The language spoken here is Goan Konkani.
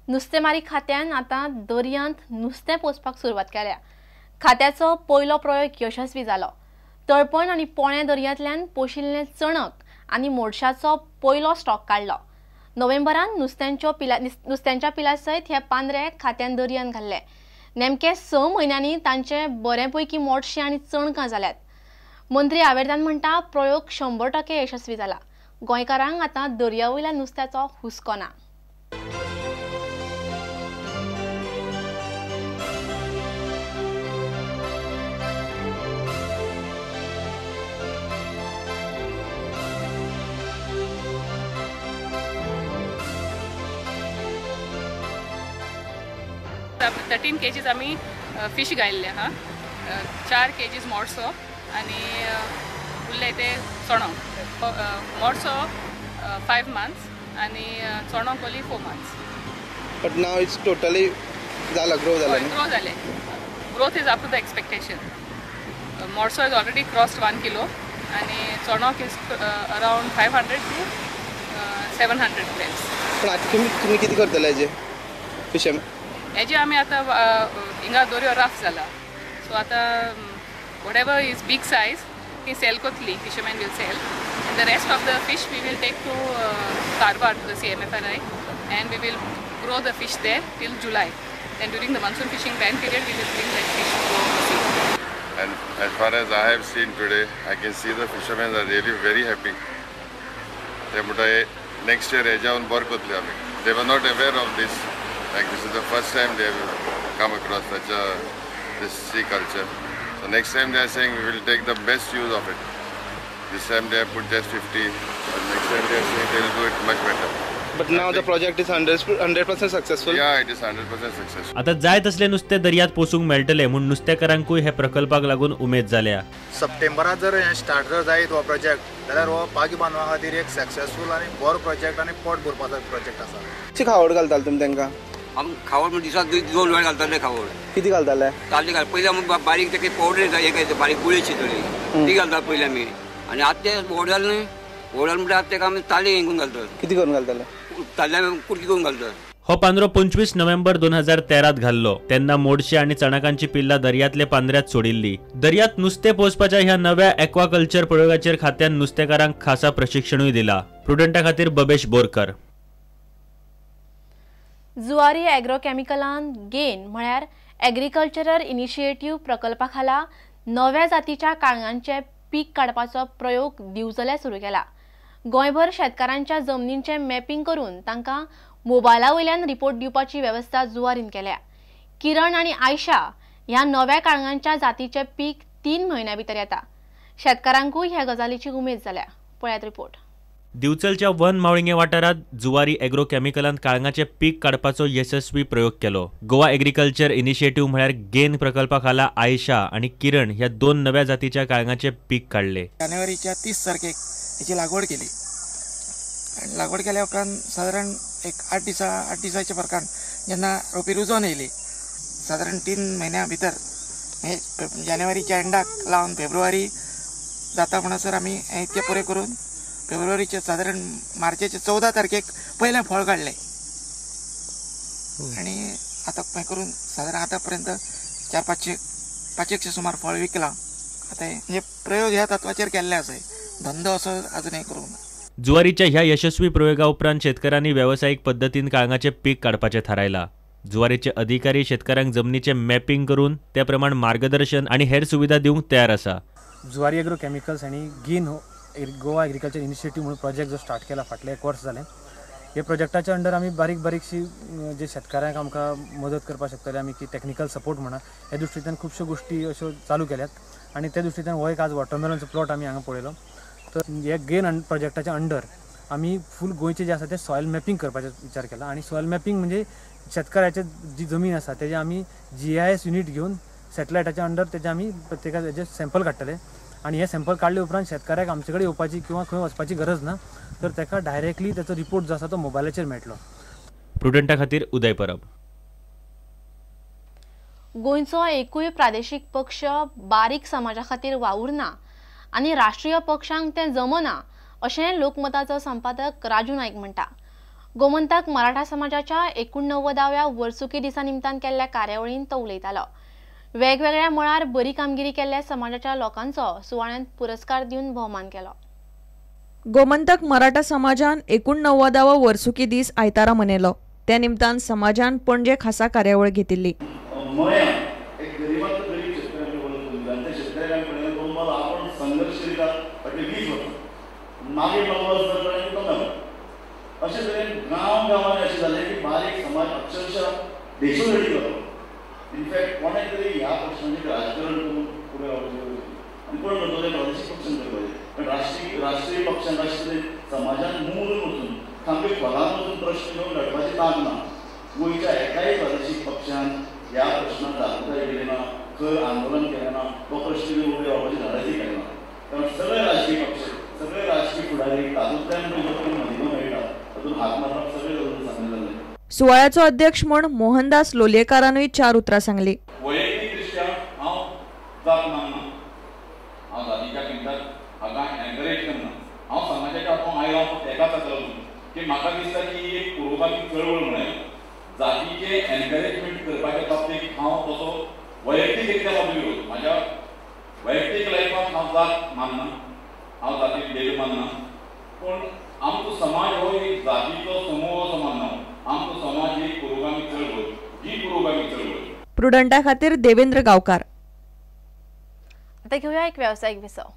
नुस्तेमारी खात्यान आतां दर्यांत नुस्तें पोसपाक सुरवात केल्या. खात्याचो पयलो प्रयोग यशस्वी जालो. तळपण आनी पोळ्या दर्यांतल्यान पोशिल्लें चणक आनी मोडशाचो पयलो स्टॉक काडलो. नोव्हेंबरान नुस्त्यांच्या पिला सयत हे पांदरे खात्यान दर्यांत घाल्ले. नेमके 6 म्हयन्यांनी तांचे बरेपैकी मोडशे आनी चणकां जाल्यात. मंत्री आवेर्दान म्हणटा प्रयोग 100% यशस्वी जाला. गोंयकारांक आतां दर्या वयल्या नुस्त्याचो हुस्को ना. 13 केजीज आमी फिश घायल्ले आहा, 4 केजीज मोडसो आनी उरले ते चणक. मोडसो 5 मंथ्स आनी चणक only 4 months. But now it's totally जाला, ग्रो जाला. ग्रो जाले. Growth is up to the expectation. मोडसो is already crossed 1 kilo आनी चणक is around 500 to 700 grams. पण आता तुम्ही किती करतले हेजे फिश? हेजे आमी आतां हिंगा दोरयो रफ जाला, सो आतां whatever is big size ती sale कोतली, fisherman will sell, and the rest of the fish we will take to Karwar to the CMFRI and we will grow the fish there till July. Then during the monsoon fishing ban period we will bring that fish to the sea. And as far as I have seen today, I can see the fishermen are really very happy. ते म्हणटा next year हेज्यावन बरें कोतले आमी. They were not aware of this. Like this is the first time they have come across such a this sea culture. So next time they are saying we will take the best use of it. This time they have put just 50, but next time they are saying they will do it much better. But now the project is 100% successful. Yeah, it is 100% successful. आता जाय तसले नुस्ते दर्यात पोसूंक मेळटले म्हूण नुस्तेकारांकूय हे प्रकल्पाक लागून उमेद जाल्या. सप्टेंबरात जर हे स्टार्ट जर जायत हो प्रोजेक्ट जाल्यार हो पागी बांदवा खातीर एक सक्सेसफूल आनी बरो प्रोजेक्ट आनी पोट भरपाचो प्रोजेक्ट आसा. कशी खावड घालताले तुमी तांकां? आमी खावड म्हणजे दिसाक 2 वेळ घालताले खावड. किती घालताले? ताल्ले घाल पयलीं आमी बारीक ते पावडर एक बारीक गुळेची थोडी ती घालता पयलीं आमी. आनी आतां ते व्हड जालें न्हय, व्हड जालें म्हणल्यार आतां तेका आमी ताल्ले हें करून घालतात. किती करून घालताले? ताल्ले आमी कुडकी करून घालतात. हो पांदरो 25 नोव्हेंबर 2013 घाल्लो. तेन्ना मोडशे आनी चणकांची पिल्लां दर्यांतले पांदऱ्यात सोडिल्ली. दर्यांत नुस्तें पोसपाच्या ह्या नव्या एक्वाकल्चर प्रयोगाचेर खात्यान नुस्तेकारांक खासा प्रशिक्षणूय दिला. प्रुडंटा खातीर बबेश बोरकर. जुवारी एग्रोकेमिकलान गेन म्हळ्यार एग्रीकल्चरल इनिशिएटिव्ह प्रकल्पा खाला नव्या जातीच्या काळंगांचे पीक काडपाचो प्रयोग दिवचले सुरू केला. गोंयभर शेतकारांच्या जमनींचें मॅपिंग करून तांकां मोबायला वयल्यान रिपोर्ट दिवपाची वेवस्था जुवारीन केल्या. किरण आनी आयशा ह्या नव्या काळंगांच्या जातीचें पीक 3 म्हयन्यां भितर येता. शेतकारांकूय ह्या गजालीची उमेद जाल्या. पळयात रिपोर्ट. दिवचलच्या वन मावळिंगे वाठारांत जुवारी एग्रो केमिकलान काळंगाचें पीक काडपाचो यशस्वी प्रयोग केलो. गोवा एग्रीकल्चर इनिशिएटिव्ह म्हळ्यार गेन प्रकल्पा खाला आयशा आनी किरण ह्या 2 नव्या जातीच्या काळंगाचें पीक काडले. जानेवारीच्या 30 तारखेक हेची लागवड केली आनी लागवड केल्या उपरांत सादारण एक 8 दिसाच्या फरकान जेन्ना रोपी रुजोवन येयली, सादारण 3 म्हयन्या भितर हे जानेवारीच्या एंडाक लावन फेब्रुवारी जाता म्हणसर आमी हें इतकें पुरें करून फेब्रुवारीचे सादारण मार्चेचे 14 तारखेक पयलें फळ काडलें आनी आतां हें करून सादारण आतां पर्यंत 400-500 सुमार फळ विकलां. आतां म्हणजे प्रयोग ह्या तत्वाचेर केल्ले आसा, धंदो असो अजून हें करूंक ना. जुवारीच्या ह्या यशस्वी प्रयोगा उपरांत शेतकऱ्यांनी वेवसायीक पद्दतीन काळंगाचें पीक काडपाचें थारायलां. जुवारीचे अधिकारी शेतकऱ्यांक जमनीचें मॅपिंग करून त्या प्रमाण मार्गदर्शन आनी हेर सुविधा दिवंक तयार आसा. जुवारी एग्रो केमिकल्स आनी गेन गोवा एग्रीकल्चर इनिशिएटिव्ह म्हणून प्रोजेक्ट जो स्टार्ट केला फाटलें 1 वर्स जालें. हे प्रोजेक्टाच्या अंडर आमी बारीक बारीकशी जे शेतकारांक आमकां मदत करपाक शकतले आमी की टॅक्निकल सपोर्ट म्हणा ह्या दृश्टींतल्यान खुबश्यो गोश्टी अश्यो चालू केल्यात आनी त्या दृश्टींतल्यान हो एक आज वॉटरमेलनचो प्लॉट आमी हांगा पळयलो. तर हे गेन प्रोजेक्टाच्या अंडर आमी फूल गोंयचें जें आसा तें सॉयल मॅपिंग करपाचो विचार केला आनी सॉयल मॅपिंग म्हणजे शेतकाराचे जी जमीन आसा तेजें आमी GIS unit घेवन सॅटलायटाच्या अंडर तेजें आमी प्रत्येकाचे सॅम्पल काडटले आनी हे सॅम्पल काडले उपरांत शेतकाराक आमचे कडेन येवपाची किंवा खंय वचपाची गरज ना, तर ताका डायरेक्टली ताचो रिपोर्ट जो आसा तो मोबायलाचेर मेळटलो. प्रुडंटा खातीर उदय परब. गोंयचो एकूय प्रादेशीक पक्ष बारीक समाजा खातीर वावुरना आनी राष्ट्रीय पक्षांक तें जमना अशें लोकमताचो संपादक राजू नायक म्हणटा. गोमंतक मराठा समाजाच्या 89व्या वर्सुकी दिसा निमतान केल्ल्या कार्यावळींत तो उलयतालो. वेगवेगळ्या मळार बरी कामगिरी केल्ल्या समाजाच्या लोकांचो सुवाळ्यांत पुरस्कार दिवन भोवमान केलो. गोमंतक मराठा समाजान 89वो वर्सुकी दीस आयतारा मनयलो. त्या निमतान समाजान पणजे खासा कार्यावळ घेतिल्ली. अशे तरेन गांव गांवांनी अशें जालें की बारीक समाज अक्षरशः देशोधडी जालो. इनफॅक्ट कोणें तरी ह्या प्रश्नाचेर राजकारण करून फुडें रावपाचें आनी कोण करतले प्रादेशीक पक्षान करपाचें, पण राष्ट्रीय पक्षान अशे तरेन समाजान मुरून वचून सामके खोलान वचून प्रश्न घेवन लढपाची तांक ना. गोंयच्या एकाय प्रादेशीक पक्षान ह्या प्रश्नाक जागृताय केली ना, खर आंदोलन केलें ना, तो प्रश्न घेवन उबे रावपाची धाडसय केलें ना. कारण सगळे राजकीय पक्ष, सगळे राजकीय फुडारी तातूंतल्यान मदिनो मेळटा तातूंत हात मारपाक सगळे सांगलें जालें. सुवाळ्याचो अध्यक्ष म्हूण मोहनदास लोलयेकारानूय 4 उतरां सांगली. वैयक्तीक दृश्ट्या हांव जात मानना, हांव जातीच्या किंतात हाका एनकरेज करना. हांव समाजाच्या हातूंत आयलो फक्त एकाच हाका लागून की म्हाका दिसता की एक पुरोगामी चळवळ म्हूण आयली. जातीचें एनकरेजमेंट करपाच्या बाबतींत हांव तसो वैयक्तीक रित्या म्हजो विरोध. म्हाज्या वैयक्तीक लायफाक हांव जात मानना, हांव जातीक भेद मानना, पूण आमचो समाज हो एक जातीचो समूह असो मानना. आमचो समाज एक पुरोगामी चळवळ, जी पुरोगामी चळवळ. प्रुडंटा खातीर देवेंद्र गांवकार. आता घेऊया एक व्यावसायिक विसव.